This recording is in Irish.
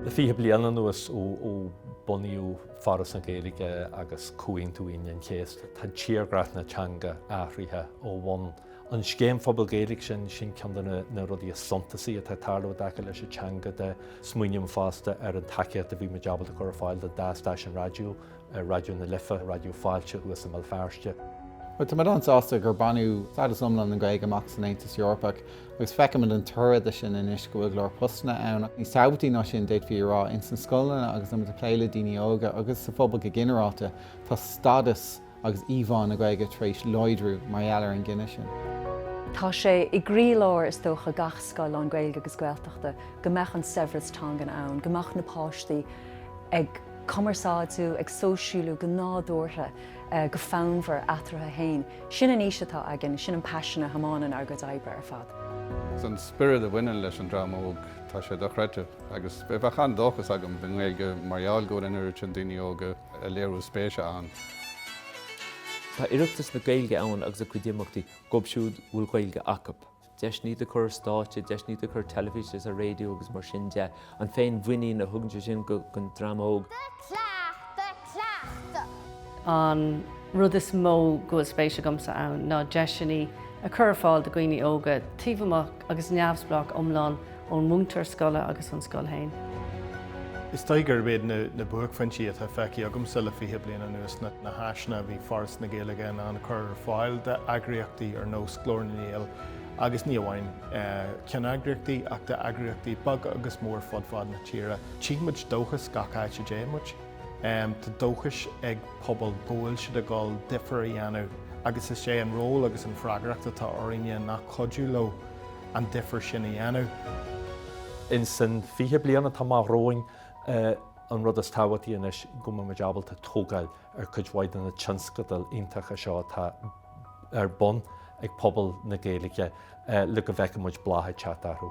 Le 20 bliain anuas ó bunaíodh Foras na Gaeilge agus Comhaontú Aoine an Chéasta, tá tírdhreach na teanga athraithe ó bhonn. An Scéim Phobal Gaeilge sin, sin ceann de na rudaí is suntasaí atá ag tarlú i dtaca leis an teanga de. Smaoiním fosta ar an tacaíocht a bhí muid ábalta cur ar fáil do dá stáisiún raidió, Raidió na Life, Raidió Fáilte thuas i mBéal Feirste. Bhuel, tá muid an-sásta gur baineadh stádas iomlán na Gaeilge amach san Aontas Eorpach agus feicimid an toradh de sin anois go bhfuil go leor postanna ann. Níos tábhachtaí ná sin, d'fhéadfaí a rá, ins na scoileanna agus nuair muid ag plé le daoine óga agus sa phobal go ginearálta, tá stádas agus íomhá na Gaeilge tar éis láidriú mar gheall ar an gcinneadh sin. Tá sé i gcroílár, is dócha, gach scoil lán-Ghaeilge agus Gaeltachta go mbeadh an saibhreas teangan ann, go mbeadh na páistí ag cumarsáidiú, ag sóisialú go nádúrtha, go fonnmhar eatarthu féin. Sin an fhís atá againn, sin an paisean a thiomáineann ár gcuid oibre ar fad. An spiorad a bhaineann leis an dream óg, tá sé dochreidte agus bheadh an-dóchas agam don nGaeilge mar gheall go bhfuil an oiread sin daoine óga ag léiriú spéise ann. Tá Oireachtas na Gaeilge ann agus a cuid imeachtaí dóibh siúd a bhfuil Gaeilge acu. Deiseanna iad a chur ar stáitse, deiseanna iad a chur ar teilifís is ar raidió agus mar sin de. An féinmhuinín a thugann sé sin don dream óg. An rud is mó go bhfuil spéis agamsa ann ná deiseanna a chur ar fáil do dhaoine óga taobh amuigh agus neamhspleách iomlán ón múinteoir scoile agus ón scoil féin. Is dóigh gurb iad na buaicphointí atá feicthe agamsa le 20 bliain anuas ná na háiseanna a bhí Foras na Gaeilge in ann a chur ar fáil d'eagraíochtaí ar nós Glór na nGael agus ní amháin ceanneagraíochtaí ach d'eagraíochtaí beaga agus mór fud fad na tíre. Tchímid dóchas gach áit a dtéann muid. Tá dóchas ag pobal go bhfuil siad ag dul difear a dhéanamh agus is é an ról agus an freagracht atá orainne ná cuidiú leo. an difear sin a dhéanamh. Ins an 20 bliain atá amach romhainn, an rud is tábhachtaí anois go mbeidh muid ábalta tógáil ar cuid mhaith de na tionscadail iontacha seo atá ar bun ag pobal na Gaeilge le go bhfeicfidh muid bláth ag teacht orthu.